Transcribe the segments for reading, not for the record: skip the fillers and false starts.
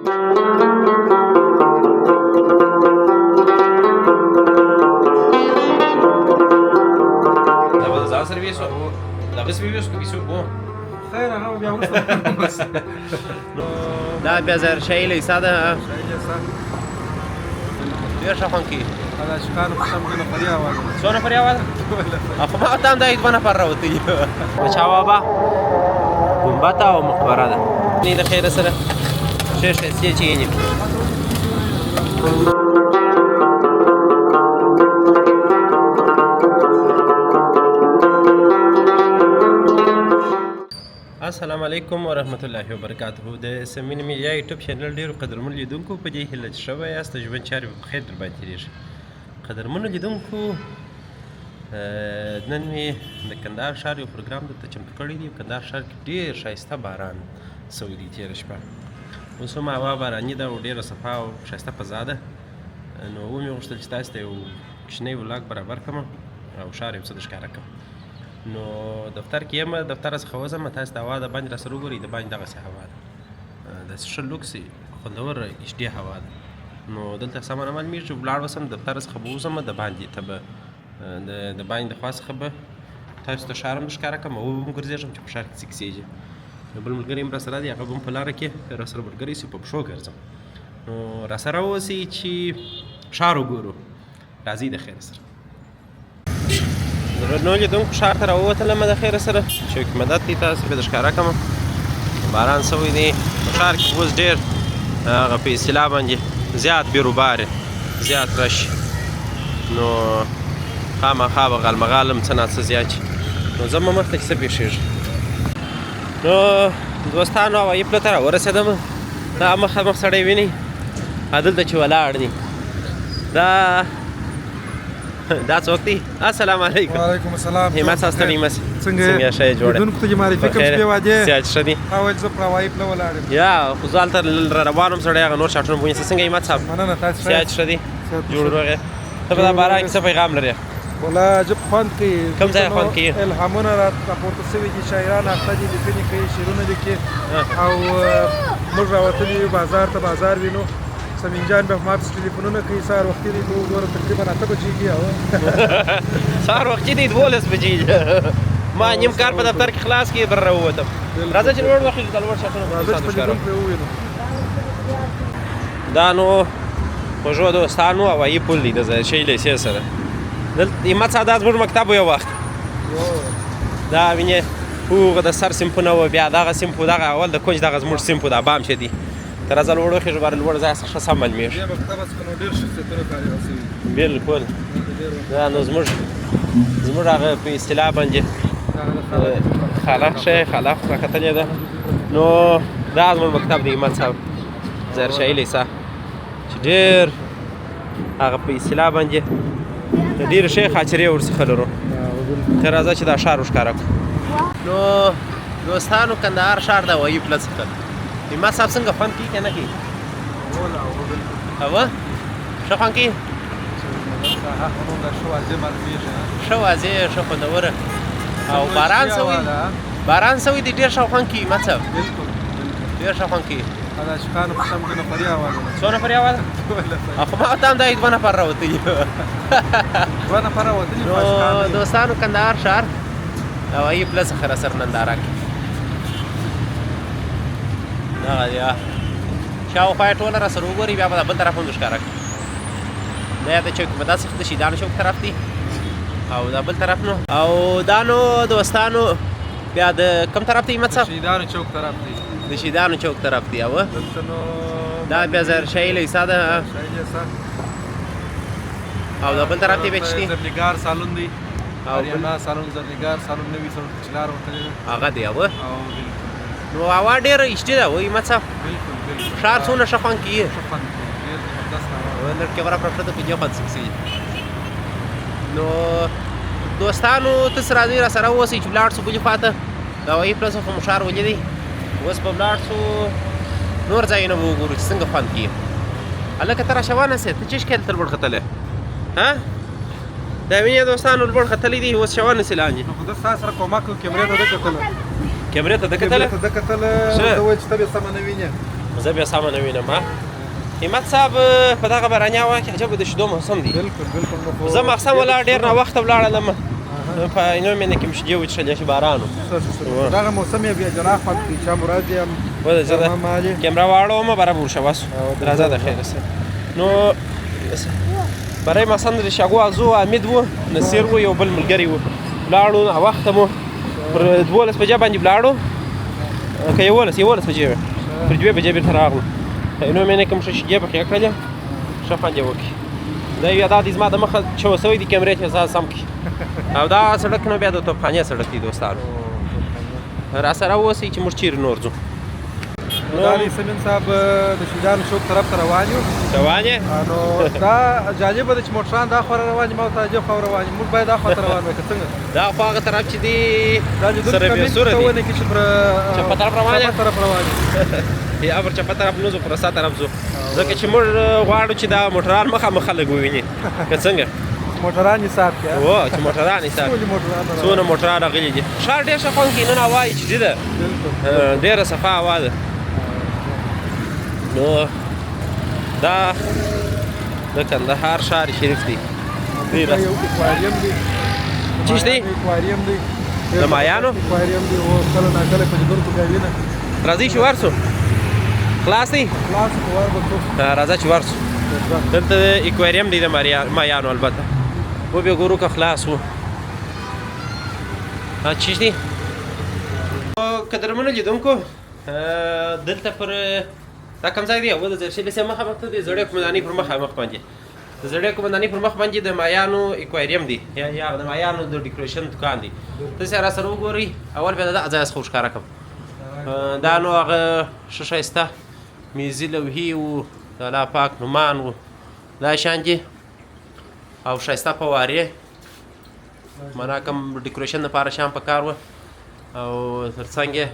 دا به د ځان سره ویسو، دا بس ویسو که ویسو کوم. خیر، هغه بیا وروسته. دا بیا ظاهر شاهي لیسه ده. ډېر ښه خوند کوي. د عاشقانو په سم کې نفري اواز. څو نفري اواز؟ خو ما ته هم دا دوه نفر راوتلي. بچا بابا ګنبته او مقبره ده. نه د خیره سره ښې ښایستې چینې. السلام علیکم ورحمت الله وبرکاته. د سمین میډیا یوټیوب چینل ډیرو قدرمنو لیدونکو، په دې هیله چې ښه به یاست، د ژوند چارې به په خیر در باندې تېرېږي. قدرمنو لیدونکو، نن مې د کندهار ښار یو پروګرام درته چمتو کړی دی. کندهار ښار کې ډېر ښایسته باران سوی دی تېره شپه، اوس هم هوا باراني ده او ډېره صفا او ښایسته فضا ده. نو ومې غوښتل چې تاسو ته یو کوچنی ولاګ برابر کړم او ښار یو څه در ښکاره کړم. نو دفتر کې یم، دفتر څخه وځم، تاسو د هوا د باندې راسره وګورئ. د باندې دغسې هوا ده، داسې ښه لوکس خوندوره HD هوا ده. نو دلته سمه نه معلومېږي چې ولاړ به سم، دفتر څخه به وځم، د باندې ته به د باندې د خوا څخه به تاسو ته ښار هم ښکاره کړم او وبه هم ګرځېږم چې په ښار کې څه کیسې. یو بل ملګری هم راسره دی، هغه به هم په لاره کې راسره ملګری سي، په پښو ګرځم. نو راسره اوسئ چې ښار وګورو. راځئ د خیر سره. درنو لیدونکو، ښار ته راووتلم د خیره سره. چوک مدد دی، تاسو به د ښکاره کړم. باران سوی دی په ښار کې، اوس ډېر هغه په اصطلاح باندې زیات بیروبار، زیات رش، نو خامخا به غالمغال هم څه ناڅه زیات شي. نو ځم مخته چې څه پېښېږي. نو دوستانو، هوایي پله ته راورسېدم. دا مخامخ سړی وینئ، دلته چې ولاړ دی، دا څوک دی؟ السلام علیکم. وعلیکم السلام. همت صاحب، ستړي مه. څنګه؟ څنګه ښه یې جوړ؟ لیدونکو ته دې معرفي کړم، شپې وعدې. صحت ښه دي؟ اول زه پر هوایي پله ولاړ یم. یا خو زه هلته روان وم سړی، هغه نور شاټونه ونیسه. څنګه همت صاحب؟ مننه، تاسو ښه؟ صحت ښه دي؟ جوړ روغ یې؟ ته په دا باران کې څه پیغام لرې؟ ولا عجب خوند کوي. کوم ځای خوند کوي؟ الهامونه را راپورته سوي دي، شاعران اخته دي، لیکنې کوي، شعرونه لیکي او موږ راوتلي یو بازار ته، بازار وینو. سمین جان به ما پسې ټلیفونونه کوي، سهار وختي دی، ته وګوره تقریبا 8 بجې دي او سهار وختي دی، 12 بجې دي. ما نیم کار په دفتر کې خلاص کړ، بر راووتم. راځه چې لوړ وخیژو، دا لوړ شاټونه. راځه چې په لیدونکو یې ووینو. دا نو خوږو دوستانو هوایي پل دی د ظاهر شاهي لیسې سره. دلته همت صاحب، دا زموږ مکتب و یو وخت. دا وینې، هغه د سر صنفونه و، بیا دغه صنف و، دغه اول د کنج دغه زموږ صنف و. دا بام چې دی، ته راځه لوړ وخیژو، بر لوړ ځای څخه ښه سم معلومېږي. دې مکتب څخه نو ډېر شخصیتونه فارغ سوي. بالکل، دا نو زموږ هغه په اصطلاح باندې خاله ښه، خاله خو راکتلې ده. نو دا زموږ مکتب دی همت صاحب، ظاهر شاهي لیسه، چې ډېر هغه په اصطلاح باندې ډېرې ښې خاطرې ورڅخه لرو. ته راځه چې دا ښار وښکاره کړو. نو دوستانو، کندهار ښار د هوایي پله څخه. همت صاحب، څنګه خوند کوي که نه کوي؟ هوا ښه خوند کوي. ښه واضح، ښه خوندوره او باران سوی، باران سوی دی، ډېر ښه خوند کوي همت صاحب. بالکل. ډېر ښه خوند کوي. د عاشقانو په سم کې نفري اواز. څو نفري اواز؟ خو ما ته هم دا دوه نفر راوتلي. دوه نفر راوتلي. نو دوستانو، کندهار ښار هوایي پله څخه راسره ننداره کوي. دغه دی، شاوخوا یې ټوله راسره وګورئ، بیا به دا بل طرف هم ښکاره کړي. دا د چوک مدد څخه د شهیدانو چوک طرف دی او دا بل طرف. نو او دا نو دوستانو بیا د کوم طرف دی همت صاحب؟ شهیدانو چوک طرف دی. د شهیدانو چوک طرف دی. او دلته نو دا بیا ظاهر شاهي لیسه ده. شاهي لیسه. او دا بل طرف دی بیا چې دی؟ زرنګار سالون دی. او آریانا سالون، زرنګار سالون، نوي سړک چې لار وتلې ده. هغه دی. او او نو هوا ډېره HD ده وایي همت صاحب. بالکل بالکل. ښار څونه ښه خوند کوي. ښه خوند کوي، ډېر زبردست هوا. لږ کیمره پر پرته په دې خوند څه. نو دوستانو، تاسو راځئ، را سره اوسئ چې ولاړ سو بلې خواته. د هوایي پله څخه مو ښار ولیدی، اوس به ولاړ سو نور ځایونه به وګورو چې څنګه خوند کوي. هلکه ته راشه ونه سې، ته چېش کې هلته لوړ ختلی؟ ها، دا وینې دوستانو، لوړ ختلی دی، اوس شوه نسي لاندې. نو خو ده ستا سره کومک وکړ، کیمرې ته ده کتله. کیمرې ته ده کتله؟ کیمرې ته ده کتله. ښه. ده ویل چې ته به سمه نه وینې. زه بیا سمه نه وینم. همت صاحب په دغه باراني هوا کې عجبه د شیدو موسم دی. بالکل بالکل. نو زه ماخسم ولاړ ډېر ناوخته ولاړلم، په عینو مینه کې مې شیدې وڅښلې چې باران و. دغه موسم یې بیا جلا خوند کوي، چې هم ورځ یې هم زه کیمره واړوم برابر شه بس. راځه د خیره سره. نو برای مثلا د شاګو ازو امید و، نصیر و، یو بل ملګری و، لاړو. وخت مو پر 12 بجې باندې ولاړو، که 11 بجې وې، پر 2 بجې بېرته راغلو. نو مې نه کوم ښه شیدې پخې کړلې، ښه خوند یې وکړي. دا یو دا دی زما د مخه چوه سوی دی کیمرې ته ځان سم کړي. او دا سړک نو بیا د توپخانې سړک دی دوستانو، را سره اوسئ چې موږ چېرې نور ځو. دا دی سمین صاحب د شیدانو چوک طرف ته روان یو. روان یې؟ نو دا جالبه ده چې موټران دا خوا روان دي، ما ورته عجب خوا روان دي. موږ باید دا خوا ته روان وای که څنګه؟ دا خو هغه طرف چې دی دا لیدونکي سره کمنټ بې سوره ته دي. ونه کې چې پر چپه طرف روان یې؟ چپه طرف روان یو. یا پر چپه طرف نه ځو، پر راسته طرف ځو، ځکه چې موږ غواړو چې دا موټران مخامخ خلک وویني که څنګه؟ موټران حساب کړي. هو چې موټران حساب ټول موټران راغلي. څونه موټران راغلي دي. ښار ډېر ښه خوند کوي، نن هوا یې چې ده ډېره صفا هوا ده. نو دا د کندهار ښار شریف دی. یو اکواریم دی. چیش دی؟ اکواریم دی. د مایانو؟ اکواریم دی، او کله ناکله په لیدونکو بیا وینه. راځئ چې ورسو. خلاص دی؟ خلاص خو ور به څو. راځه چې ورسو. دلته اکواریم دی د مایانو، البته و به ګورو که خلاص و. چیش دی؟ قدرمنو لیدونکو، دلته پر دا کوم ځای دی؟ و د زرشي لسې مخامخ ته دی، زړې قومندانۍ پر مخامخ باندې. د زړې قومندانۍ پر مخ باندې د مایانو اکواریم دی، یا د مایانو د ډیکوریشن دکان دی. تاسې را سره وګورئ. اول بیا دا ځای څخه ښکاره کړم. دا نو هغه ښه ښایسته میزي لوحې و، د الله پاک نومان و، دا شان دي، او ښایسته فوارې، معنا کوم ډیکوریشن دپاره شیان په کار و. او تر څنګ یې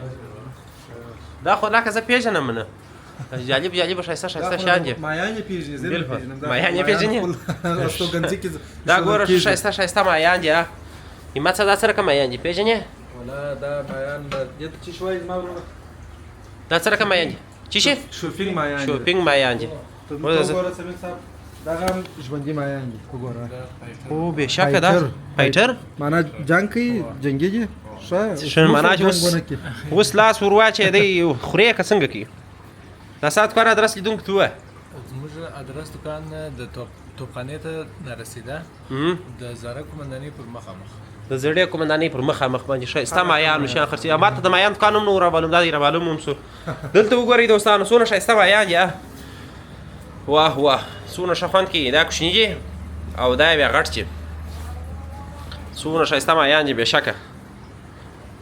دا خو لکه زه پېژنم نه، جالب جالب ښایسته ښایسته شیان دي. مایان یې پېژني، زه یې بالکل. پېژنم. مایان یې پېژني؟ استوګنځي کې دا ګوره ښه ښایسته ښایسته مایان دي. همت څه دا څه رقم مایان دي پېژنې؟ ولا دا مایان دې ته څه شي وایي زما وروره؟ دا څه رقم مایان دي؟ څه شي؟ شوپینګ مایان دي. شوپینګ مایان دي. ته وګوره سمین صاحب، دغه هم ژوندي مایان دي، وګوره. او بېشکه دا فایټر معنا جنګ کوي، جنګېږي. ښه ښه، معنا چې اوس لاس ور واچوې دی خورې که څنګه کوي؟ دا ساعت کار ادرس لیدونکو ته ووایه. زموږ ادرس دکان د توپخانې ته نارسېده، د زړه قومندانۍ پر مخامخ. د زړې قومندانۍ پر مخامخ باندې ښایسته مایانو شیان خرڅېږي. ما ته د مایان دکان هم نه و رامعلوم، دا دی رامعلوم هم سو. دلته وګورئ دوستانو، څونه ښایسته مایان دي. واه واه، څونه ښه خوند کوي. دا کوچني دي او دا یې بیا غټ دي. څونه ښایسته مایان دي بېشکه.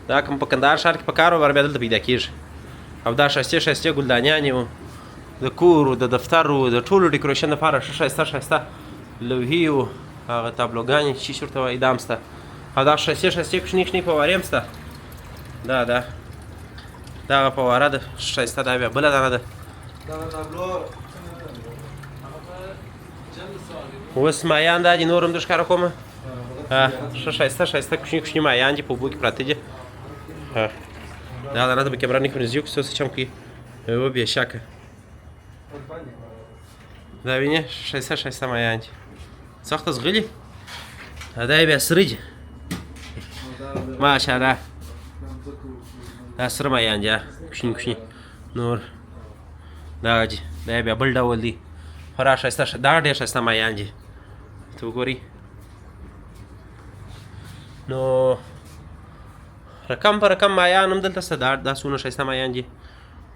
دا کوم په کندهار ښار کې په کار و بیا دلته پیدا کېږي. او دا ښایستې ښایستې ګلدانیانې وو، د کور و، د دفتر و، د ټولو ډیکوریشن دپاره ښه ښایسته ښایسته لوحې و، هغه تابلوګانې چې چیش ورته وایي دا هم شته. او دا ښایستې ښایستې کوچنۍ کوچنۍ فوارې هم شته. دا ده دغه فواره ده ښایسته، دا بیا بله دغه ده. اوس مایان دا دي، نور هم در ښکاره کومه. ښه ښایسته ښایسته کوچني کوچني مایان دي په اوبو کې پراته دي. دا دانه ته به کیمره نه کړو، نږدې کړو څه چم کوي. و بېشکه دا وینې ښایسته ښایسته مایان دي، سخته ځغلي. دا یې بیا سره دي، ماشاءالله. دا سره مایان دي، کوچني کوچني. نور دا دي، دا یې بیا بل ډول دی، خورا ښایسته، دا ډېر ښایسته مایان دي، ته وګورئ. نو رقم په رقم مایان هم دلته شته. دا څونه ښایسته مایان دي،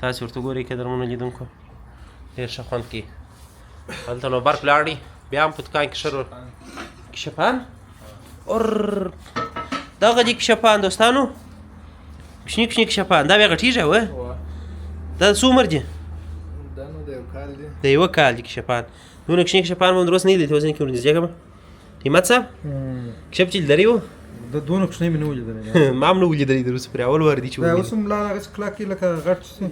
تاسې ورته ګورئ قدرمنو لیدونکو، ډېر ښه خوند کوي. هلته نو برق لاړی، بیا هم په دکان کې ښه کشپان اور دغه دي کشپان دوستانو، کوچني کوچني کشپان. دا بیا غټېږي وه. دا څو عمر دي؟ دا نو د یو کال دی. د یوه کال دي کشپان. دونه کوچني کشپان به هم اوس نه دي، ته اوس نه کې ورنږدې کړم. همت صاحب کشپ چې لري وو؟ د دونه کوچنی مې نه و لیدلی. ما هم نه و لیدلی تر اوسه پورې، اول وار دی چې دا ولیدل. اوس هم لا هغسې کلک دی لکه غټ چې سي.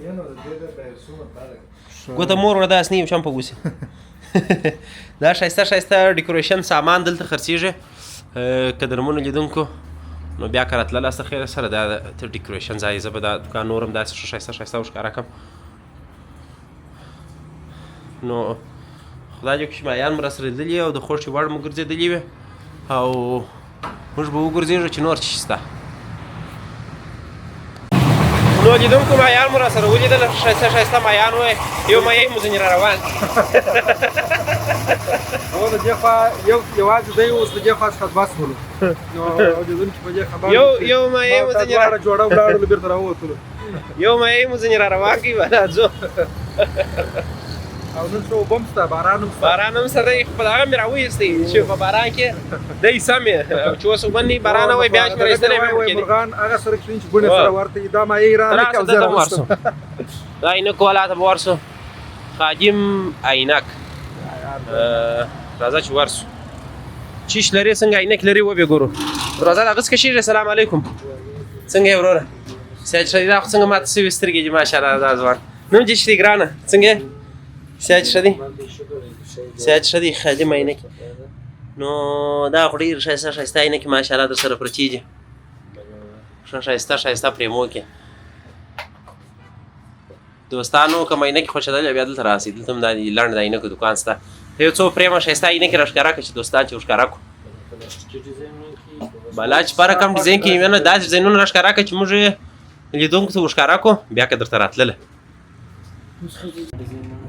ګوته مور وړه داسې نه یم، شم په اوسې. دا ښایسته ښایسته ډیکوریشن سامان دلته خرڅېږي. قدرمنو لیدونکو، نو بیا که راتلل لاس خیر سره دا ته ډیکوریشن ځای، زه به دا دکان نور هم داسې ښه ښایسته ښایسته وښکاره کړم. نو خدای دې وکړي چې مایان مو راسره لیدلي او د خوښې وړ مو ګرځېدلي وي او موږ به وګرځېږو چې نور څه شي شته. نو لیدونکو مایان مو راسره ولیدل، ښایسته ښایسته مایان وه، یو مایۍ مو ځینې را روان. هو د دې خوا یو یوازې دی، اوس د دې خوا څخه دوه شولو. نو لیدونکي په دې خبر یو یو مایۍ مو ځینې را جوړه ولاړلو، بېرته راووتلو. یو مایۍ مو ځینې را روان کوي، والا ځو. او نن څه اوبه هم شته، باران هم شته. باران هم شته دی، خو په هغه مې راوایستی چې په باران کې دی سم یې، او چې اوس اوبه نه وي، باران وای بیا چې مې راایستلی وای وای مرغان هغه سره کښېني چې ګونې سره ورته وي، دا مایۍ راغله او زه راوستم. دا عینک والا ته به ورسو، خادم عینک. راځه چې ورسو. چیش لرې، څنګه عینک لرې وبې ګورو. دروازه د هغه څخه کشېږي. سلام علیکم، څنګه یې وروره؟ صحت ښه دی؟ دا خو څنګه ماته سوي سترګې دي، ماشاءالله. دا ځوان نوم دې څه دی ګرانه؟ څنګه یې؟ صحت ښه دی؟ صحت ښه دی؟ خادم عینکې. نو دا خو ډېر ښایسته ښایسته عینکې ماشاءالله در سره پرتې دي، ښه ښایسته ښایسته پرېمو کې. دوستانو که عینکې خوښېدلې بیا دلته راسئ، دلته هم دا لنډ د عینکو دوکان شته. یو څو پرېمه ښایسته عینکې راښکاره کړه چې دوستان چې ورښکاره کړو. بالا چې په رقم ډیزاین کې وي، نو داسې ډیزاینونه راښکاره کړه چې موږ یې لیدونکو ته ورښکاره کړو، بیا که درته راتلله.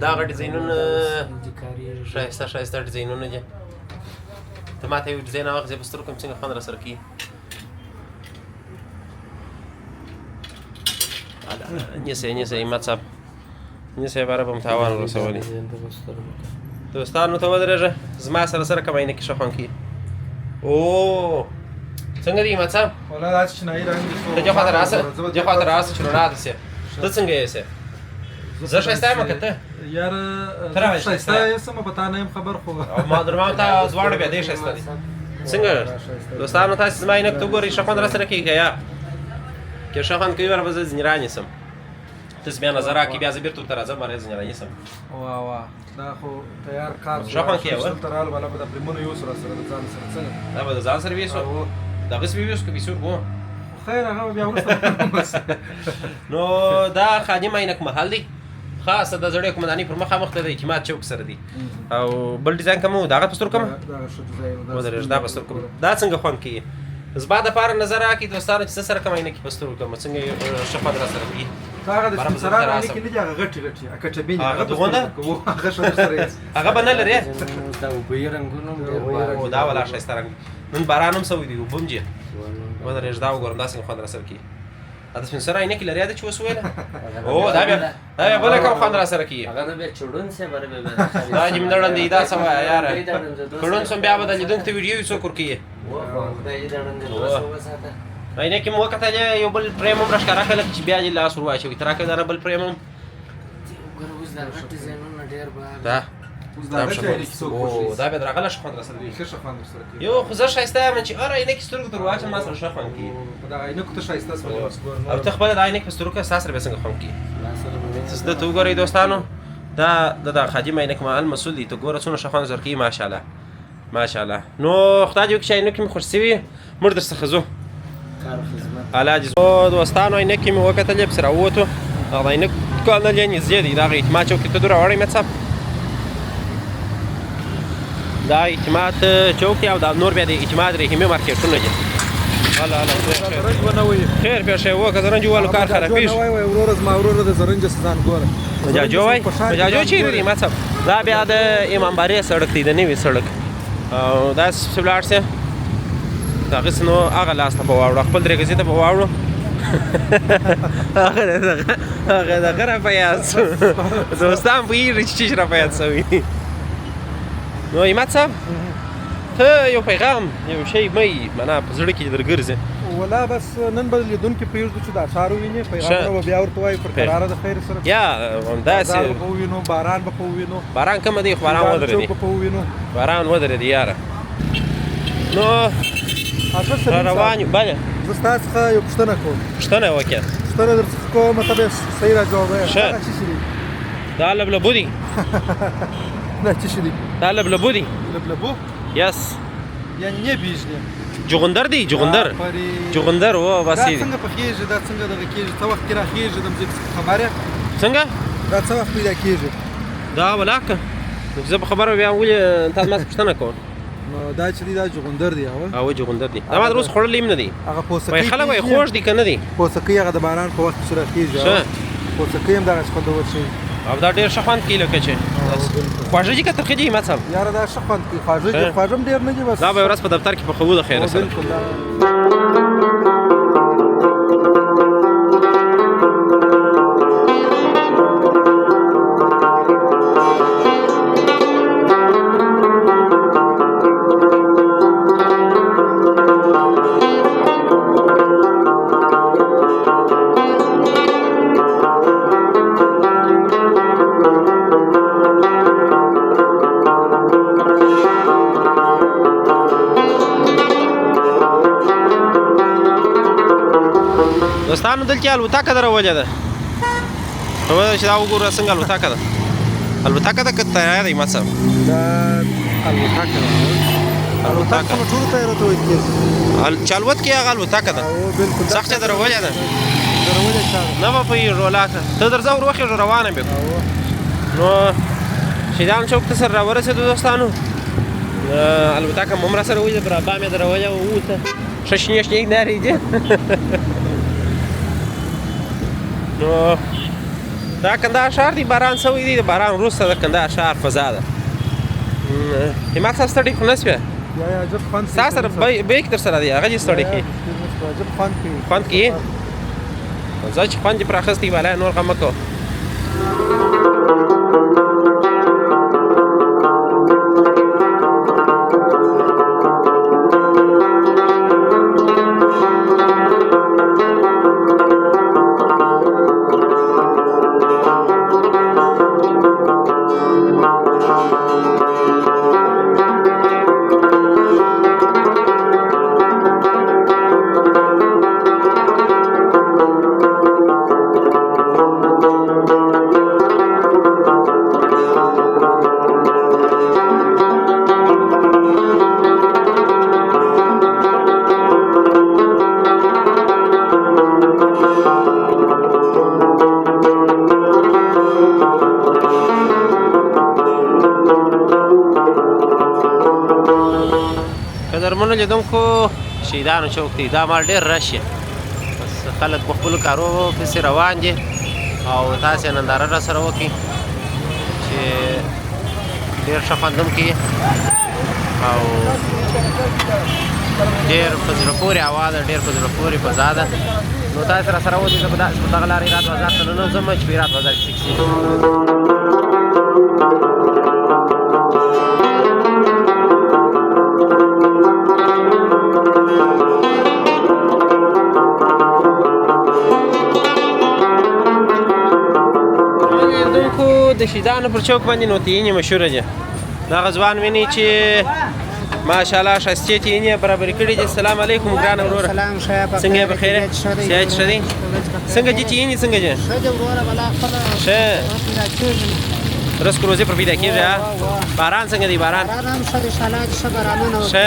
دغه ډیزاینونه ښایسته ښایسته ډیزاینونه دي. ته ماته یو ډیزاین راواخله، زه په سترګو کړم څنګه خوند راسره کوي. نیسه نیسه همت صاحب، نیسه باره به مو تاوان ورسولی. دوستانو ته ودرېږه، زما سره سره کوم عینکې ښه خوند کوي. او څنګه دی همت صاحب؟ ولا داسې چینایي رنګ دي. ته دې خواته راسه، دې خواته راسه چې رڼا ته سې. ته څنګه یې سې؟ زه ښایسته یم که ته؟ یاره ښایسته یم، په تا نه یم خبر، خو ما درما ته دواړه بیا دی ښایسته دی. څنګه دوستانو تاسې زما عینک ته وګورئ، ښه خوند راسره کوي که یا؟ که ښه خوند کوي ورته به زه ځینې رانیسم. تاسو بیا نظر راکړئ، بیا زه بېرته ورته راځم، باره ځینې رانیسم. وا وا دا خو تیار کار ښه خوند کوي. دلته راغلو، بالا به د پریمونو یوسو راسره د ځان سره. څنګه دا به د ځان سره ویسو؟ دغسې به ویسو که پیسو کوو؟ خیر هغه بیا وروسته. نو دا خادم عینک محل دی، خاصه د زړې قومندانۍ پر مخامخ دی، د اعتماد چوک سره دی. او بل ډیزاین کوم و، دغه په سترګو کوم؟ ودرېږه، دا په سترګو کوم. دا څنګه خوند کوي؟ زما دپاره نظر راکړئ دوستانو چې زه سره کوم عینکې په سترګو کوم، څنګه ښه خوند راسره کوي. هغه د سپین عینکې نه دي، هغه غټې غټې کټبینې، هغه دغونه هغه ښه درسره. هغه به نه لرې؟ دا اوبه رنګونه هم ډېر بار. دا ولا ښایسته رنګ دی. نن باران هم سوی دی، اوبه هم دي. ودرېږه، دا وګورم دا څنګه خوند راسره کوي. دا د سپین سره عینکې لرې ده چې اوس وویله؟ او دا بیا دا بیا بله کوم خوند راسره کوي. هغه نو بیا چړون سي بره بیا. دا چې مې ړندې دا څه وایه یاره، که ړوند سم بیا به د لیدونکو ته ویډیو څوک ورکوي. عینکې مو وکتلې، یو بل فریم هم راښکاره کړه چې بیا دې لاس ور واچوي. ته راکړه دا بل فریم هم. دا دا بیا درغله ښه خوند راسره کوي. ښه خوند درسره کوي. یو خو زه ښایسته یم چې هره عینکې سترګو ته ور واچوم ما سره ښه خوند کوي. په دغه عینکو ته ښایسته سولې اوس ګوره. او ته خپله د عینکې په سترګو ستا سره بیا څنګه خوند کوي. ته ته وګورئ دوستانو، دا د خادم عینک محل مسؤل دی. ته ګوره څومره ښه خوند درکوي، ماشاءالله ماشاءالله. نو خدای دې وکړي چې عینکې مې خوښ سوي، موږ درڅخه ځو. الله دې. دوستانو عینکې مې وکتلې، پسې راووتو. هغه عینک دوکان نه نږدې دی، دغه اعتماد چوک ته راوړی مې صاحب. دا اعتماد چوک دی او دا نور بیا د اعتماد رحیمي مارکیټونه دي. هله هله خیر پېښه یې وکړه، زرنج والو کار خرابېږي. وروره زما وروره د زرنج څخه ځان ګوره. مجاجو وای، مجاجو چېرې دی ما صاحب؟ دا بیا د امامبارې سړک دی، د نوي سړک. او داسې ولاړ سې دغسې، نو هغه لاس ته به واوړو، خپل درې ګزي ته به واوړو. هغه دغه را په یاد سو، دوستان پوهېږي چې چیش را په یاد سوي. نو همت صاحب ته یو پیغام یو شی مې معنا په زړه کې درګرځي. ولا بس نن به لیدونکي پرېږدو چې دا ښار وویني، پیغامونه به بیا ورته وایي پر کراره د خیر سره. یا همداسې به ووینو، باران به په ووینو. باران کم دی خو باران ودرېدی، باران ودرېدی یاره. نو روان یو. بله زه ستا څخه یو پوښتنه کوم. پوښتنه وکړه. پوښتنه در څخه کوم، ته به صحیح را ځوابوې. ښه څه شی دی؟ دا لبلبو دی. دا څه شی دی؟ دا لبلبو دی. لبلبو؟ یس. یعنی نه پیژنې؟ جغندر دی، جغندر. جغندر و بس دا څنګه پخېږي، دا څنګه دغه کېږي، څه وخت کې راخېږي د مځکې څخه خبر یې؟ څنګه؟ دا څه وخت پیدا کېږي؟ دا ولاکه زه په خبره بیا ولې تا ما څخه پوښتنه کوم. نو دا چې دی دا جغندر دی. او جغندر دی دا ما تر اوسه خوړلی هم نه دی. هغه پوسکۍ وایي خلک وایي خوږ دی که نه دی؟ پوسکۍ هغه د باران په وخت کې چې راخېږي پوسکۍ هم دغسې خوندور شوي. او دا ډېر ښه خوند کوي لکه چې خواږه دي که ترخه دي؟ ما صاحب یاره دا ښه خوند کوي، خواږه دي، خواږه هم ډېر نه دي بس. دا به ورځ په دفتر کې پخوو د خیره سره. بالکل. دوستانو دلته الوتکه درولې ده. نو چې دا وګوره څنګه الوتکه ده. الوتکه ده که طیاره دی؟ ما صاحب دا الوتکه ده. الوتکه خو ټولو طیارو ته ویل کېږي. چې الوت کوي هغه الوتکه ده. بالکل. سخت چې درولې ده. درولې چا ده؟ نه به پوهېږو ولاکه ته درځه ور وخېږو روانه به کړو. نو شهیدان چوک ته سره راورسېدو دوستانو. الوتکه مو هم راسره ولیده، پر ابا مې درولې وه ووته. ښه شنې شنې نارې دي. نو دا کندهار ښار دی، باران سوی دی، د باران وروسته د کندهار ښار فضا ده. همت صاحب ستړی خو نه سوې؟ یا یا عجب خوند ستا سره بیک در سره دی، هغه دې ستړی کړي. عجب خوند کوي. خوند کوي؟ ځه چې خوند دې پر اخیستی والا نور غم مه کوه. قدرمنو لیدونکو شهیدانو چوک دی، دا مال ډېر رش دی، بس خلک په خپلو کارو پسې روان دي او تاسې ننداره را سره وکړئ چې ډېر ښه خوند هم کوي او ډېر په زړه پورې هوا ده، ډېر په زړه پورې فضا ده. نو تاسې را سره اوسئ. زه به داسې په دغه لاره هرات بازار ته ننوځم چې په هرات بازار کې څه کیسې. د شهیدانو پر چوک باندې نو تینې مشهوره دي. دغه ځوان ویني چې ماشاءالله ښایستې تینې یې برابرې کړې دي. سلام علیکم ګرانه وروره. سلام ښه یې؟ څنګه یې؟ بخیر صحت ښه دی؟ څنګه دي تینې؟ څنګه دي؟ ښه دی وروره، بلا خپله ښه رزق روزي پر پیدا کېږي. باران څنګه دی؟ باران باران هم ښه دی، ښه الله دې ښه بارانونه وکړي. ښه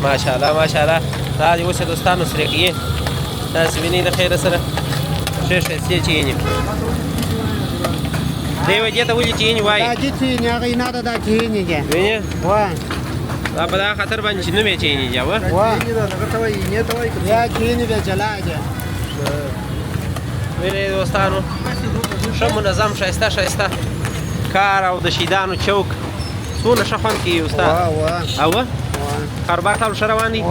ماشاءالله ماشاءالله. دا دې اوس دوستانو سره کوي، تاسې وینئ د خیره سره ښې ښایستې چینې دی. وایي دې ته ولې چینې وایي؟ دا دي چینې، هغه نه ده، دا چینې دي. وینې؟ وه دا په دغه خاطر باندې چې نوم یې چینې دی. وه وه چینې ده، هغه ته وایي اینې ته وایي. یا چینې بیا جلا دی. وینئ دوستانو ښه منظم ښایسته ښایسته کار او د شهیدانو چوک څونه ښه خوند کوي استاد. وه وه او کاروبار ټول ښه روان دی؟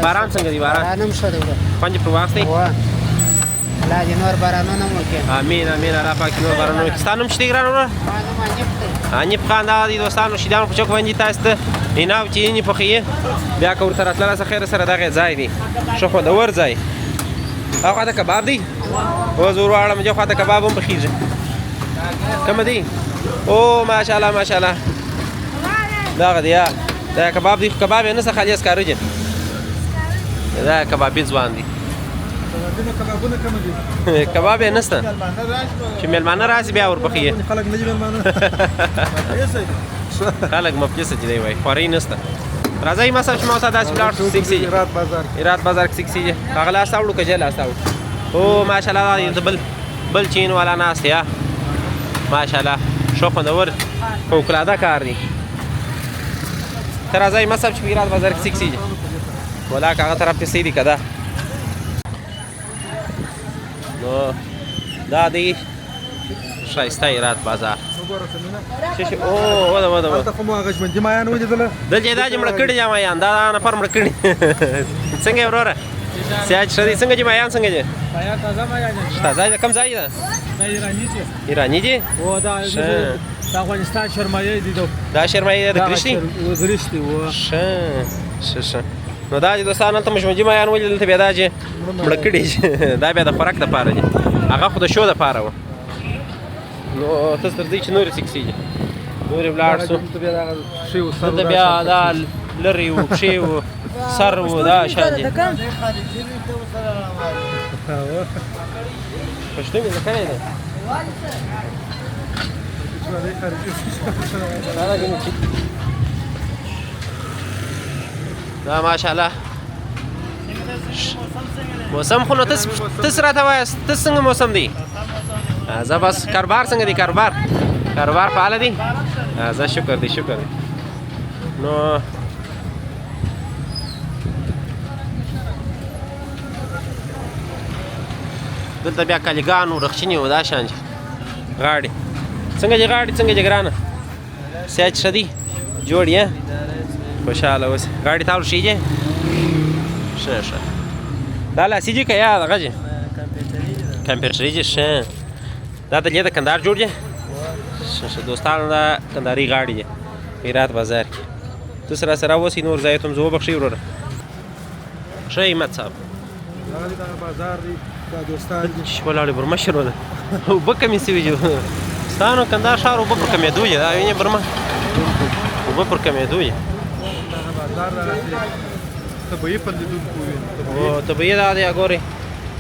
باران څنګه دی؟ باران باران هم ښه دی. خوند یې پر واخیستی؟ وه الله دې نور بارانونه هم وکړي. امین امین. الله پاک نور بارانونه وکړي. ستا نوم څه دی ګرانه وروره؟ ما نوم حنیف دی. حنیف خان. دا دی دوستانو شهیدانو په چوک باندې تاسو ته حنا او چینې پخوي. بیا که ورته راتله راسه خیره سره دغه ځای دی، ښه خوندور ځای. هغه خواته کباب دی، اوس ور واړم دې خواته کباب هم پخېږي. کومه دی؟ او ماشاءالله ماشاءالله دغه دی. دا کباب دی، خو کباب یې نه څه خالي سکاره دي. دا کبابي ځوان دی. کبابونه کم دي، کباب یې نشته چې مېلمانه راشي بیا ورپخېږي. خلک نه دي مېلمانه، خلک مفلسه دي دی وایي خورۍ نشته. راځئ ما صاحب چې ما ورته داسې ولاړ شو. سیکسي هرات بازار، هرات بازار کې سیکسي دي. هغه لاس اوړو که جه لاس اوړو. او ماشاءالله دا د بل بل چین والا ناست دی. ماشاءالله ښه خوندور فوقالعاده کار دی. ته راځه همت صاحب چې په هرات بازار کې څه کیسې دي ولاکه هغه طرف ته څه دي که ده. نو دا دی ښایسته هرات بازار. څه شي او وده وده هلته خو مو هغه ژوندي مایان ولیدله. دلته دا چې مړه کړي دي مایان، دا نفر مړه کړي. څنګه یې وروره؟ صحت ښه دی؟ څنګه دي مایان څنګه دي؟ مایان تازه مایان دي. تازه دي. کوم ځای ده؟ دا ایراني دي. ایراني دي؟ هو دا د افغانستان شرمایه دي. دا شرمایه ده د ګرشتي؟ ګرشتي و. ښه ښه ښه. نو دا چې دوستان هلته مو ژوندي مایان ولیدل، دلته بیا دا چې مړه کړي دا بیا د خوراک دپاره دي، هغه خو د شو دپاره وه. نو ته تر دې چې نورې څه کیسې دي، نورې ولاړ سو. دلته بیا دا لرې و، پښې و، سر و، دا شیان دي. پښتو مې زده کړې ده. دا ماشاءالله موسم خو نو تس راته وایاست، تس څنګه موسم دی؟ زه بس کاروبار څنګه دی؟ کاروبار کاروبار فعاله دی؟ زه شکر دی شکر دی. نو دلته بیا کالیګان و، رخچینې و، دا شیان دي. غاړې څنګه دي؟ غاړې څنګه دي ګرانه؟ صحت ښه دی؟ جوړ یې؟ خوشحاله اوسې. غاړې تاو ښې دي؟ ښه ښه. دا لاسي دي که یا دغه دي؟ کمپیوټري دي. ښه. دا د لې د کندهار جوړ دي؟ ښه ښه. دوستانو دا کندهاري غاړې دي هرات بازار کې. تاسو راسره اوسئ، نور ځای ته هم ځو. وبخښئ وروره. ښه همت صاحب. دا بازار دی، دا دوستان دي. چې ولاړې برمه شروع ده، اوبه کمې سوي دي. دوستانو کندهار ښار اوبه پر کمېدو دي. دا وینې برمه اوبه پر کمېدو دي. دغه بازار دغسې طبیعي په لیدونکو وي. او طبیعي دا دی. ګورئ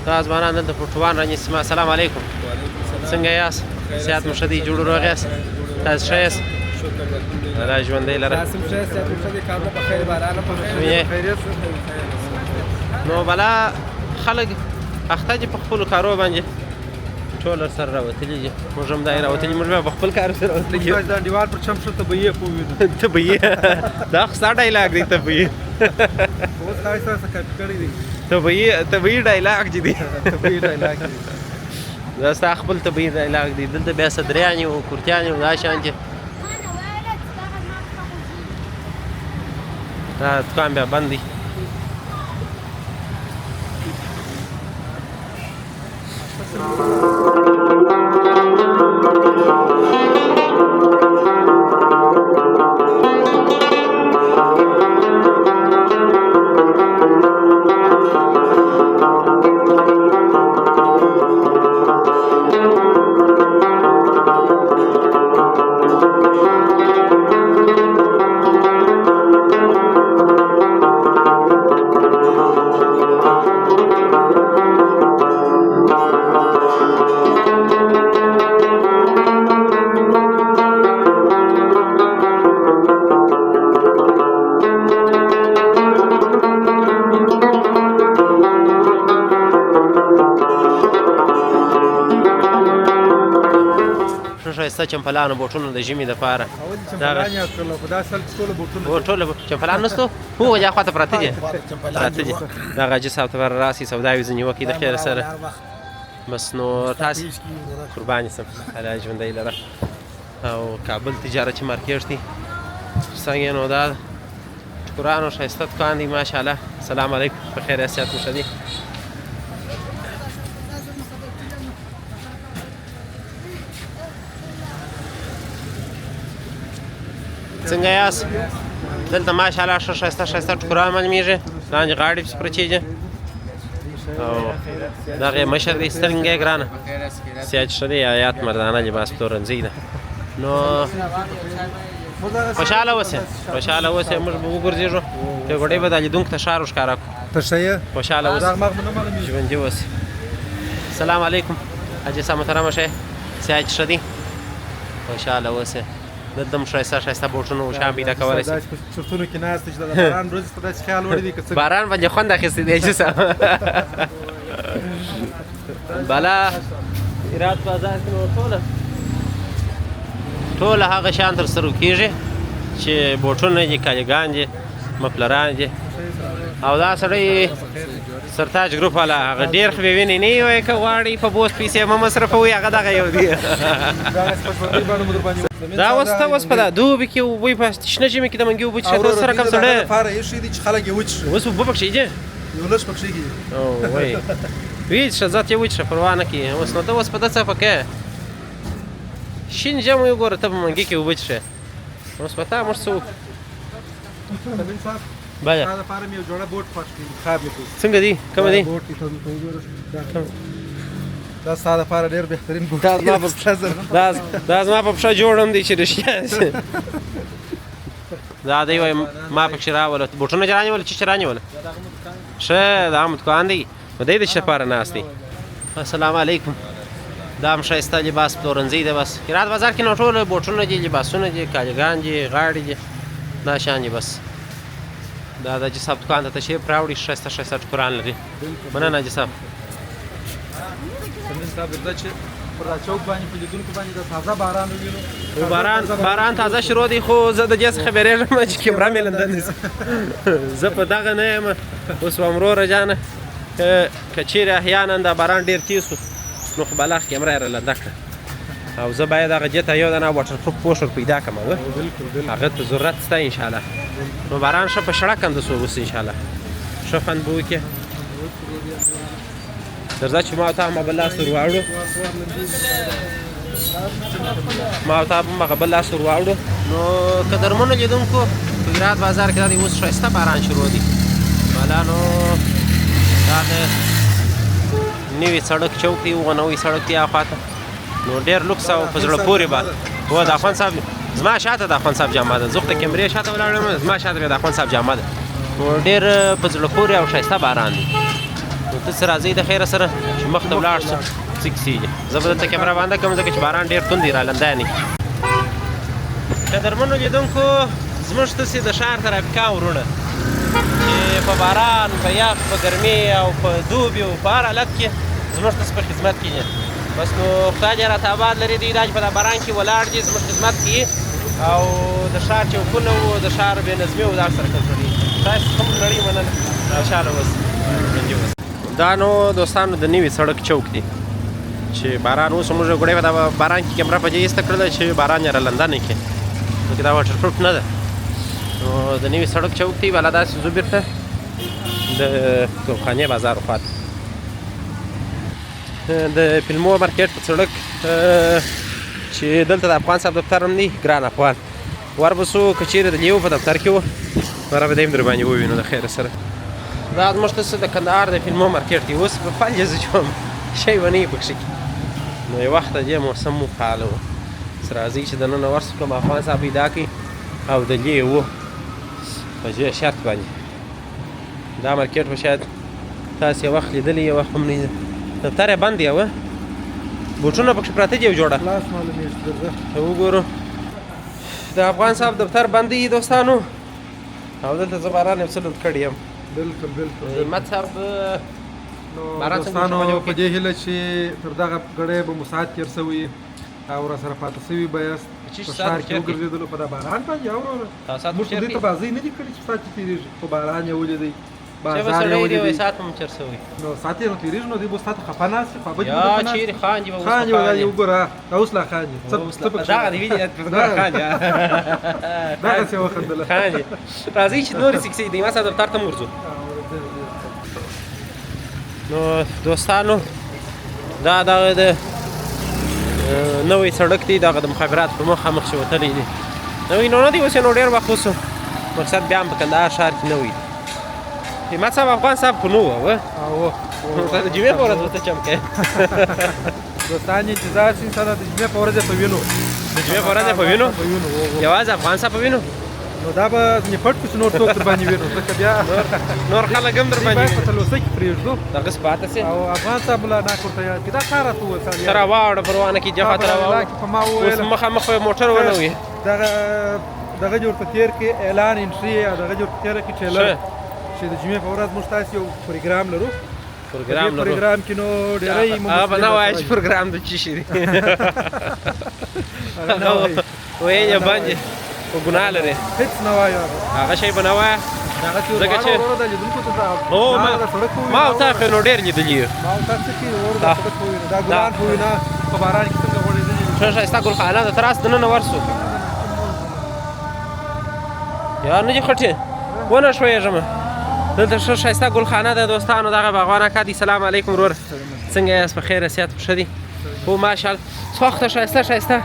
دا ځوانان دلته پټوان رانیسي. ما السلام علیکم، څنګه یاست؟ صحت مو ښه دی؟ جوړ روغ یاست؟ تاسو ښه یاست؟ الله ژوندی لره. نو بلا خلک اخته دي په خپلو کارو باندې، ټول سره راوتلي دي. موږ هم دا راوتلي، موږ بیا په خپل کار سره راوتلي یو. دا دیوال پر چم شو طبیعي پوه وینو. طبیعي دا خو ستا ډایلاګ دی. طبیعي اوس تاسو سره کاپي کړی دی. طبیعي طبیعي ډایلاګ دی. طبیعي ډایلاګ دی دا ستا خپل طبیعي ډایلاګ دی. دلته بیا صدریانې او کورتیانې او دا شیان دي. دا دکان بیا بند دی. ښایسته چمپلانو بوټونو د ژمي دپاره. چمپلان یاد کړل، خو دا اصل ټول بوټونه ټول چمپلان نشته. هو یا خواته پراته دي، پراته دي. دغه حاجي صاحب ته به راسي سودا وي ځینې وکړي د خیره سره. بس نو تاسو قربان سم، الله ژوندی لره. او کابل تجارتي مارکیټ دی څنګه. نو دا ټکرانو ښایسته دکان دی ماشاءالله. السلام علیکم، په خیر یاست؟ صحت مو ښه دی؟ څنګه یاست؟ دلته ماشاءالله ښه ښایسته ښایسته ټوکران معلومیږي. لاندې غاړې پسې پرتې دي. او دغه یې مشر دی. څنګه یې ګرانه؟ صحت ښه دی؟ حیات مردانه لباس پلورنځی ده. نو خوشحاله اوسې، خوشحاله اوسې. موږ به وګرځېږو، ډوډۍ به دا لیدونکو ته ښار وښکاره کړو. ته ښه یې؟ خوشحاله اوسې، ژوندي اوسې. السلام علیکم حاجي صاحب محترمه، ښه یې؟ صحت ښه دی؟ خوشحاله اوسې. دلته هم ښایسته ښایسته بوټونه او شیان پیدا کولی شي. داسې په چرتونو کې ناست دی چې د باران ورځې ته داسې خیال وړی دی که څنګه. باران باندې خوند اخیستی دی حاجي صاحب. بلا هرات بازار کې نو ټوله ټول هغه شیان تر سترګو کېږي چې بوټونه دي، کالیګان دي، مفلران دي. او دا سړی سرتاج ګروپ والا هغه ډېر خو ویني نه وای، که غواړي په بوس پیسې مه مصرفوي، هغه دغه یو دی. دا اوس ته اوس په دا دوبي کې اوبه په شنه ژمي کې د منګي اوبه چې ته سره کم سړی لپاره ایښي دي چې خلک یې وڅښي. اوس اوبه پکښې دي، یو لږ پکښې دي. او وای ویڅښه، ځه ته وڅښه، پروا نه کوي. اوس نو ته اوس په ده څه پکې شین ژمی وګوره، ته په منګي کې اوبه څښې. اوس په تا موږ څه وکړو؟ بله ستا لپاره مې یو جوړه بوټ خوښ کړي، انتخاب مې کړو. څنګه دي؟ کوم دي؟ بوټ دي، ته وګوره، دا ستا لپاره ډېر بهترین بوټ. دا زما په پښه جوړ هم دی چې رښتیا دا دی. وای ما پکښې راوله بوټونه چې رانیول، چې رانیول ښه دا هم دکان دی، نو دی د څه لپاره ناست دی. السلام علیکم. دا هم ښایسته لباس پلورنځی دی. بس هرات بازار کې نو ټول بوټونه دي، لباسونه دي، کالیګان دي، غاړې دي، دا شیان دي. بس دا د حاجي صاحب دکان ته تشریف راوړي، ښایسته ښایسته ټوکران لري. مننه حاجي صاحب. سمین صاحب، درځه چې پر دا چوک باندې په لیدونکو باندې د تازه باران ووینو. باران تازه شروع دی، خو زه د دې څخه بیرېږم چې کیمره مې لنده نه شي. زه په دغه نه یم اوس. وروره جانه، که چیرې احیانا دا باران ډېر تېز شو نو خو بلاخ کیمره یې رالنده کړه، او زه باید هغه دې ته یو دانه واټر پروف پوښ ور پیدا کړم. هغه ته ضرورت شته انشاءالله. نو باران ښه په شړه کنده شو اوس، انشاءالله ښه خوند به وکړي. درځه چې ما او تا هم بل لاس ور واوړو، ما او تا هم هغه بل لاس ور واوړو. نو قدرمنو لیدونکو، په هرات بازار کې دا دی اوس ښایسته باران شروع دی. بالا نو دا د نوي سړک چوک دی، هغه نوی سړک دی هاخوا ته، نو ډېر لوکس او په زړه پورې به هو. د اخوند صاحب زما شاته د اخوند صاحب جامه ده، زه خو د کیمرې شاته ولاړ یم، زما شاته بیا د اخوند صاحب جامه ده. نو ډېر په زړه پورې او ښایسته باران دی. نو ته څه راځئ د خیره سره چې مخته ولاړ شو، څه کیسې دي. زه به دلته کیمره بنده کړم ځکه چې باران ډېر توند دی، رالنده نه. قدرمنو لیدونکو، زموږ تاسې د ښار ترافیکان وروڼه چې په باران، په یخ، په ګرمي او په دوبي او په هر حالت کې زموږ تاسې په خدمت کې دي. بس نو خدای دې راته آباد لري. دوی دا چې په دا باران کې ولاړ دي زموږ خدمت کوي، او د ښار چوکونه و د ښار بې نظمي و دا سره کنټرولوي. تاسو هم نړۍ مننه، خوشحاله اوسئ، ژوندي اوسئ. دا نو دوستانو د نوي سړک چوک دی چې باران اوس موږ ګوړې په دا باران کې کیمره په دې ایسته کړله چې باران یې رالنده نه کړي، ځکه دا واټر پروف نه ده. نو د نوي سړک چوک دی. بالا داسې ځو بېرته د توپخانې بازار خواته، د فلمو مارکیټ په سړک چې دلته د افغان صاحب دفتر هم دی. ګران افغان وربسو، که چیرې د لیو په دفتر کې و نو را به دی هم در باندې ووینو د خیره سره. دا زموږ ته د کندهار د فلمو مارکیټ دی. اوس په فل یې زه چې وم شی به نه وي پکښې کې. نو یو وخت د دې موسم مو فعاله و. اوس راځئ چې دننه ورسو، کوم افغان صاحب پیدا کړي او د لیو په دې شرط باندې دا مارکیټ به شاید تاسې یو وخت لیدلی، یو وخت هم نه وي. دفتر یې بند دی، او بوټونه پکښې پراته دي یو جوړه. خلاص معلومېږي، درځه ته وګورو. د افغان صاحب دفتر بند دی دوستانو، او دلته زه باران یو څه لوند کړی یم. بالکل بالکل. همت صاحب، نو باران څنګه دوستانو شو؟ په دې هیله چې تر دغه ګړی به مو ساعت تېر سوی او را سره پاتې سوي به یاست. چې په ساعت ښار کې تېر کړي. وګرځېدلو په دا باران باندې. وروره تا ساعت موږ خو تېر دې ته کړي. بازۍ نه دي کړې چې ساعت یې تېرېږي، خو باران یې ولیدی، چې به بازار یې سړی دی وای ولیدی، ساعت هم چېر سوی. نو ساعت یې نو تېرېږي، نو دی به ستا ته خفه ناست وي، خوابدي به یا درته ناست چیرې وي. خاندي به اوس. خاندي به به، خاندي. وګوره دا اوس لا خاندي. څه اوس څه لا پکښې دغه دی ویني خاندي. دغسې وخندله. خاندي. راځئ چې نورې څه کیسې دي، ما صاحب دفتر ته هم ورځو. نو دوستانو، دا دغه د نوی سړک دی، دغه د مخابرات په مخامخ چې وتلی دی. نوی نو نه دی اوس، نو ډېر وخت وسو، مقصد بیا هم په کندهار ښار کې نوی دی. همت صاحب، افغان صاحب خو نو وه او د جمعې په ورځ ورته چم کوې. دوستان یې انتظار شي، انشاءالله د جمعې په ورځ یې په وینو. د جمعې په ورځ یې په وینو؟ په وینو. یوازې افغان صاحب په وینو؟ نو دا به ځینې پټ کړو چې نور څوک در باندې وینو، ځکه بیا نور خلک هم در باید باندې په تلوسه کې پرېږدو. دغه څه پاته سي. او افغان صاحب لا ناک ورته یاد کړي، دا کار راته وویل. ته راواوړه، پروا نه کوي، جفا ته راواوړه. په ما اوس وویل مخامخ به موټر ونه وي. دغه دغه دې ورته تېر کړي اعلان انټري، او دغه دې ورته تېره کړي ټریلر ښه. چې د جمعې په ورځ موږ تاسې یو پروګرام لرو. پروګرام لرو. پروګرام کې نو ډېری هغه به نه وایي چې پروګرام د څه شي دی. هغه نه وایي. ویې باندې په ګناه لري. هیڅ نه وایو. هغه شی به نه وایه. هغه چې ځکه چې وروره د لیدونکو ته هو ما د سړک ما او تا خو نو ډېر لیدلي یو. ما او تا څه کې وروره د سړک ووینه، دا ګلان خو وینه په باران کې څنګه غوړېدلي. ښه ښایسته ګلخانه ده، ته راسه دننه ورسو. یا نه دي خټې ونه ښویېږم. دلته ښه ښایسته ګلخانه ده دوستانو. دغه باغوان اکا دی. سلام علیکم ورور، څنګه یاست؟ په خیر صحت خو ښه دی؟ هو ماشاءالله، څوخته ښایسته ښایسته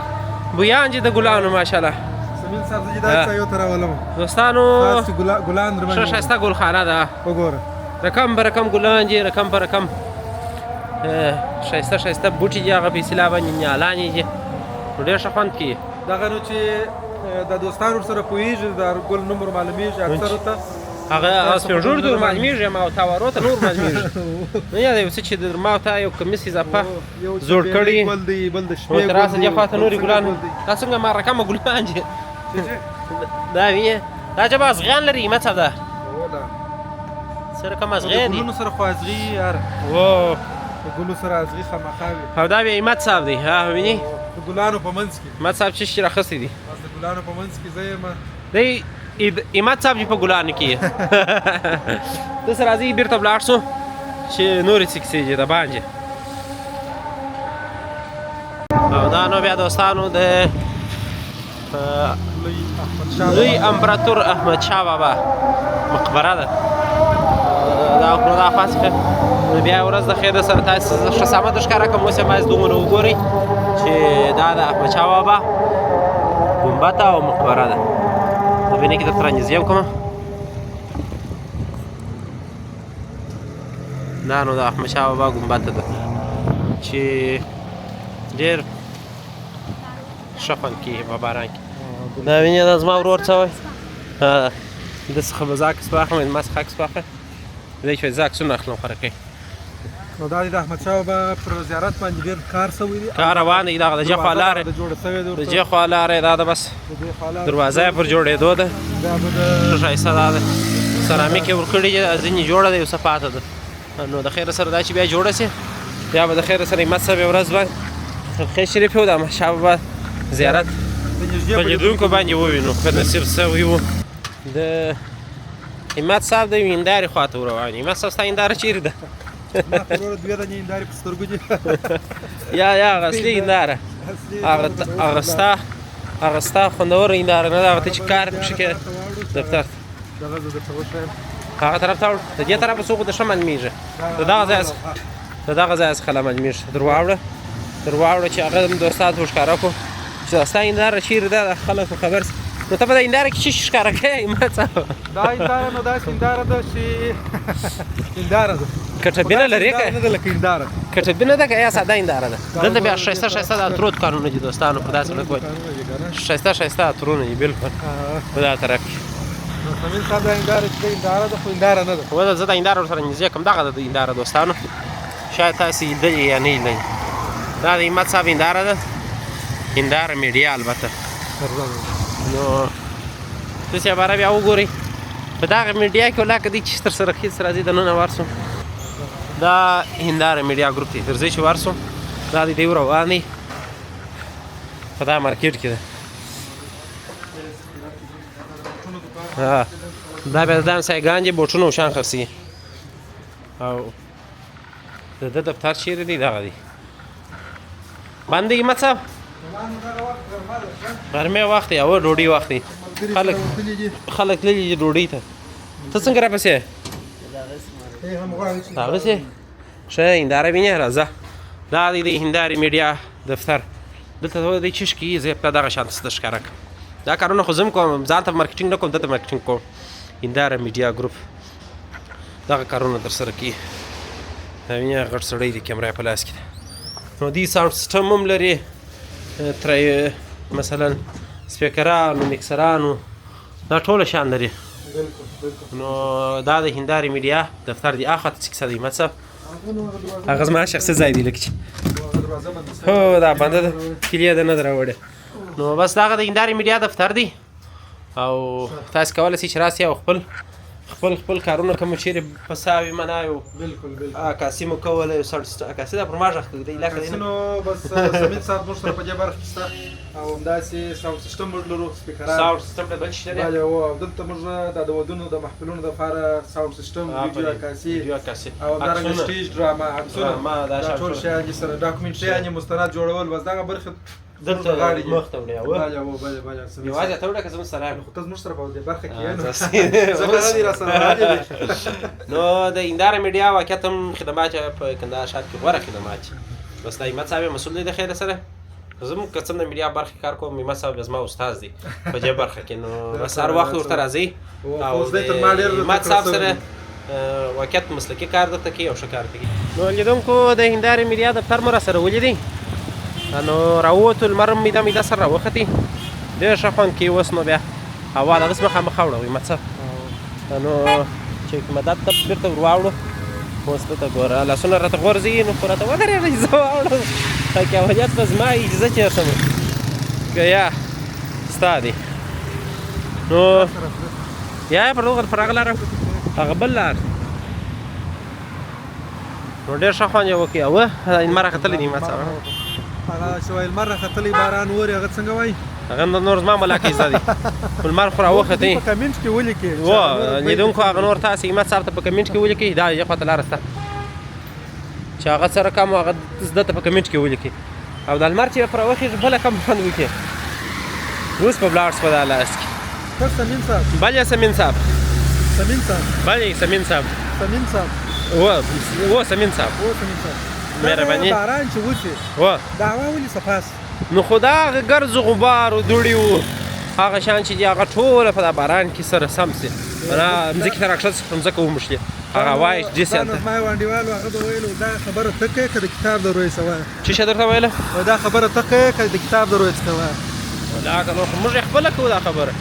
بویان دي د ګلانو ماشاءالله. سمین صاحب زه دا ځای ته راولم دوستانو. تاسو ګلان در ښه ښایسته ګلخانه ده، وګوره رقم به رقم ګلان دي، رقم په رقم ښایسته ښایسته بوټي دي. هغه په اصطلاح باندې نیالانې دي، نو ډېر ښه خوند کوي. دغه نو چې د دوستانو سره پوهېږي، د ګل نوم ور معلومېږي اکثرو ته. هغه سپین ږیرو ته معلومېږي، ما او تا ورو ته نور معلومېږي. نه یاد یو څه چې د ما او تا یو کمیس اضافه جوړ کړي. ګل دی، بل د شپې ګل دی. دې خواته نورې ګلان دا څنګه ما رقمه ګلان دي. دا وینې دا چې ازغیان لري، ما څه ده څه رقم ازغیان دي. ګلونو سره خو ازغي یار، و د ګلو سره ازغي خامخا وي. او دا بیا همت صاحب دی. ها وینې د ګلانو په منځ کې همت صاحب چې شي راخستی دي. بس د ګلانو په منځ کې زه یم. دی همت صاحب چې په ګلانو کې ته سره راځي، بیرته ولاړ سو چې نورې څه کیسې دي د باندې. او دا نو بیا دوستانو د لوی امپراتور احمد شاه بابا مقبره ده. دا خو دا خاص نو بیا ورځ د خیر سره تاسو ښه سمه در ښکاره کوم. اوس یې باید دومره وګورئ چې دا د احمد شاه بابا ګنبته او مقبره ده. په وینې کې درته رانږدې کوم. دا نو د احمد شاه بابا ګنبته ده چې ډېر ښه خوند کوي په باران کې. دا وینې دا زما ورور څه وایي؟ ده څخه به زه عکس واخلم، زما څخه عکس واخله. دی چې زه عکسونه اخلم خورکۍ. نو دا د احمد شاه بابا پر زیارت باندې ډېر کار سوی دی، کار روان دی. دغه د جې خوا لارې جوړه سوې ده، د جې خوا لارې دا ده، بس دروازه یې پر جوړېدو ده. ښه ښایسته دا ده، سرامیک یې ورکړي دي، ځینې جوړه ده یو څه پاته ده. نو د خیره سره دا چې بیا جوړه سي، بیا به د خیره سره همت صاحب ورځ باندې خرقې شریفې او د احمد شاه بابا زیارت په لیدونکو باندې ووینو که نصیب سوی و. د همت صاحب د هندارې خواته وروان. همت صاحب ستا هنداره چیرې ده؟ ما خو وروره دوې دانې هندارې په سترګو دي. یا یا هغه اصلي هنداره، هغه ستا خوندوره هنداره نه ده، هغه ته چې کار پکښې کوې دفتر ته. دغه زه درته وښایم. هغه طرف ته واوړه، د دې طرفه څوک د ښه معلومېږي، د دغه ځای څخه لا معلومېږي. در واوړه چې هغه هم دوستان ته ورښکاره کړو چې دا ستا هنداره چیرې ده، دا خلک خو خبر سي. نو ته په دا هنداره کې څه شي ښکاره کوې؟ ما څه دا هنداره نو داسې هنداره ده چې هنداره ده، کټبینه لرې که نه ده لکه هنداره، کټبینه ده که یا ساده هنداره ده؟ دلته بیا ښایسته ښایسته د عطرو دوکانونه دي دوستانو، په داسې سړک باندې ښایسته ښایسته عطرونه دي بلکل په دا طرف کې. نو سمین صاحب دا هنداره چې هنداره ده خو هنداره نه ده. وده زه دا هنداره ورسره نږدې کوم. دغه ده د هنداره دوستانو، شاید تاسې لیدلې یا نه لیدلې. دا د همت صاحب هنداره ده، هنداره میډیا البته. نو تاسې عباره بیا وګورئ په دغه میډیا کې ولاکه دی چې تر سره ښې راځي دننه ورسو. دا هنداره میډیا ګروپ دی، درځئ چې ورسو. دا دی دی روان دی په دا مارکیټ کې ده. دا بیا د همسایګان دي، بوټونه او شیان خرڅوي. او د ده دفتر چیرې دی؟ دغه دی. باندې همت صاحب غرمې وخت دی او ډوډۍ وخت دی، خلک تللي دي ډوډۍ ته. ته څنګه راپسې؟ هغسې ښه هنداره وینې؟ راځه. دا دی د هندارې میډیا دفتر. دلته دی چې کوي، زه په دغه شان څه ښکاره کړم. دا کارونه خو زه هم کوم، ځان ته مارکیټینګ نه کوم، دلته مارکیټینګ کوم. هنداره میډیا ګروپ دغه کارونه ترسره کوي. دا وینې غټ سړی دی، کیمره یې په لاس کې ده. نو دی sound system هم لري، تر مثلا سپیکرانو، میکسرانو، دا ټول شیان لري. نو دا د هندارې میډیا دفتر دی. اخوا ته څه کیسه دی همت صاحب؟ هغه زما شخصي ځای دی لکه چې هو دا بنده ده، کلیه ده نه ده راوړې. نو بس دغه د هندارې میډیا دفتر دی او تاسو کولی شئ چې راسئ او خپل خپل خپل کارونه کوم، چیرې په ساوي منایو. بالکل بالکل. عکاسي مو کوله، یو ساوند عکاسي دا پر ما غږ کوي، دی علاقه دی. نو بس سمین صاحب موږ سره په دې برخه کې شته، او همداسې sound system موږ لرو، سپیکران، sound system ته بل شي لري. بله، او دلته موږ د ودونو د محفلونو لپاره sound system، ویډیو عکاسي، ویډیو عکاسي، او همدارنګه stage drama، عکسونه، دا ټول شیان دي سره، ډاکومنټري یعنې مستند جوړول، بس دغه برخه دلته غاړې دي. مخ ته وړي. او بله او بله بله، یوازې ته وړه که زموږ سره؟ خو ته زموږ سره په دې برخه کې یې، نو ځکه نه را سره راغلی. نو د هنداره میډیا واقعیت هم خدمات په کندهار ښار کې غوره خدمات. بس دا همت صاحب مسؤل دی د خیره سره. زه هم که څه د میډیا برخه کې کار کوم، همت صاحب زما استاد دی په دې برخه کې، نو بس هر وخت ورته راځي او همت صاحب سره واقعیت مسلکي کار درته کوي او ښه کار کوي. نو لیدونکو د هندارې میډیا دفتر مو راسره ولیدی، نو راووتو، لمر هم میده میده سره راوختي، ډېر ښه خوند کوي. اوس نو بیا هوا دغسې مخامخ اوړه همت صاحب، نو چې مدد ته بېرته ور واوړو. اوس ته ګوره لاسونه راته غورځي، نو خو راته ودرېږه چې زه واوړم، تاکې اولویت به زما وي چې زه تېر شم که یا ستا دی. نو یا پر دغه پر هغه لاره، هغه بل لار، نو ډېر ښه خوند یې وکړي. او لمر راختلی دی همت صاحب، هغه چې وایي لمر راختلی باران اوري، هغه څنګه وایي؟ هغه نور زما ملاکه زده دی، خو لمر خو راوختي. په کمنټ کې ولیکئ و لیدونکو، هغه نور تاسې همت صاحب ته په کمنټ کې ولیکئ، دا یې خواته لاره سته چې هغه څه رقم هغه زده ته په کمنټ کې ولیکئ. او دا لمر چې پر راوخېږي بله کم خوند وکړي. اوس په بلاړ شوه دا لاس کې. سمین صاحب. بله سمین صاحب. سمین صاحب. بله سمین صاحب. سمین صاحب. و سمین صاحب. و سمین صاحب. مهرباني. باران چې وشي و دا هوا ولې صفا سي؟ نو خو دا هغه ګرځ غبار او دوړي و هغه شان چې دي، هغه ټوله په دا باران کې سره سم سي، مانا مځکې ته راکښته سي، پر مځکه وموښلي، هغه هوا یې داسې دا نو زما یو انډیوال و، هغه به ویل دا خبره ته کوې که د کتاب د روی څخه وایه؟ څه شی درته ویله؟ دا خبره ته کوې که د کتاب د روی څخه وایه؟ ولا که نو خو موږ یې خپله کوو دا خبره.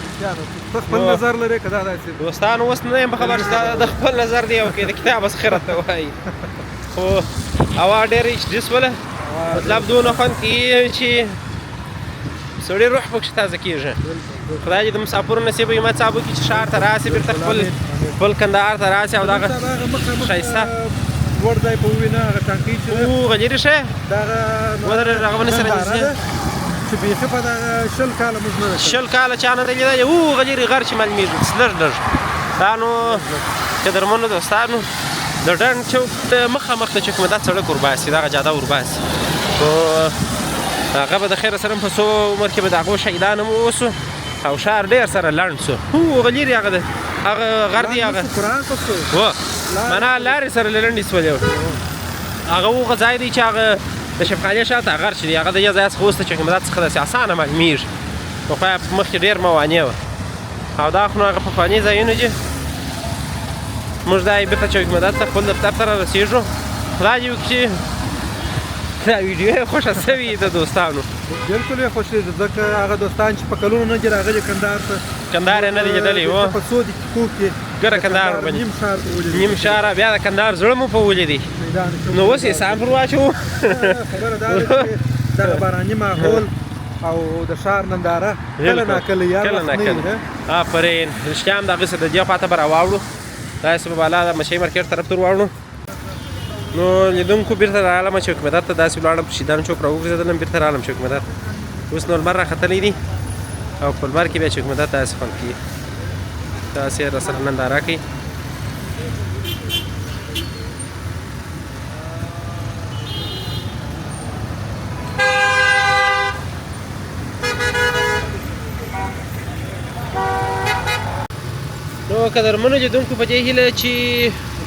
ته خپل نظر لرې که دا داسې؟ دوستان اوس نه یم په خبر چې دا د خپل نظر دی او که د کتاب څخه راته وایي، خو هوا ډېره ایچ ډي سوله، مطلب دونه خوند کوي چې سړي روح پکښې تازه کېږي. خدای دې د مسافرو نصیب وي، همت صاحب وکړي چې ښار ته راسي، بېرته خپل خپل کندهار ته راسي، او دغه ښایسته لوړ ځای په ووینه، هغه ټانکۍ چې ده، هغه لرې ښه دغه ودرېږه، هغه ونې سره نږدې چې بیخي په دغه 20 کاله موږ نه ده کړې. 20 کاله چا نه دی لیدلی. هغه لرې غر چې معلومېږي لږ لږ، دا نو قدرمنو دوستانو د ډنډ چوک ته مخامخ د چوک دا سړک ورباسي، دغه جاده ورباسي، خو هغه به د خیره سره په څو عمر کې به د هغو شهیدان هم اوسو او ښار ډېر سره لنډ سو. هغه لرې هغه دی، هغه غر دی، هغه و معنا لارې سره لنډې سولې. هغه هغه ځای دی چې هغه د شفخانې شاته غر چې دی، هغه د یو ځای څخه اوس ته چوک مداد څخه داسې اسانه معلومېږي، پخوا مخکې ډېر موانع وه. او دا خو نو هغه پخواني ځایونه دي. موږ دا بیرته چوک مدد ته خپل دفتر ته رارسېږو. خدای دې وکړي چې دا ویډیو یې خوښه سوې د دوستانو. بالکل یې خوښېږي، ځکه هغه دوستان چې په کلونو نه دي راغلي کندهار ته، کندهار یې نه دی لیدلی، و په څو دقیقو کې ګره کندهار ورباندې نیم ښار په ولیدی، نیم ښار، بیا د کندهار زړه مو په ولیدی، نو اوس یې سام پر واچوو. خبره دا ده چې دغه باراني ماحول او د ښار ننداره کله ناکله یار کله وخت نه ناکله. وي. آفرین، رښتیا هم د هغه څه د دې خوا ته به راواوړو، داسې به بالا د مشهي مارکېټ طرف ته ورواوړو. نو لیدونکو بیرته راغلم چوک مدد ته، داسې ولاړم په شیدان چوک راوګرځېدلم، بیرته راغلم چوک مدد. اوس نو لمر راختلی دی او په لمر کې بیا چوک مدد داسې خوند کوي، داسې راسره ننداره کوي. نو قدرمنو لیدونکو په دې هیله چې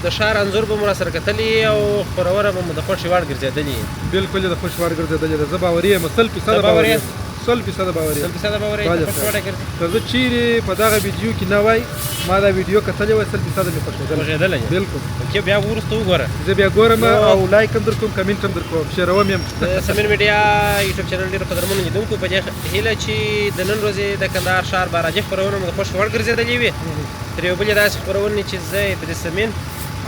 د ښار انځور به مو راسره کتلی او خپرونه به مو د خوښې وړ ګرځېدلې. بالکل د خوښې وړ ګرځېدلې ده، زه باوري یم، 100% باوري یم، 100% باوري یم، 100% باوري یم، د خوښې وړ ګرځي. که زه چیرې په دغه ویډیو کې نه وای، ما دا ویډیو کتلې وای، 100% مې خوښېدلې. خوښېدلې. بالکل. okay، بیا وروسته وګوره. زه بیا ګورم او like هم در کوم، comment هم در کوم، شیروم یې هم. د سمین میډیا یوټیوب چینل ډېرو قدرمنو لیدونکو په دې هیله چې د نن ورځې د کندهار ښار باراني خپرونه مو د خوښې وړ ګرځېدلې وي. تر یو بلې داسې خپرونې چې زه ادریس سمین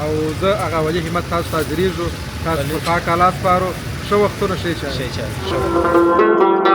او زه هغه ولي همت تاسو ته حاضرېږو، تاسو په پاک الله سپارو. ښه وختونه، ښې چارې. ښې چارې، ښه وختونه.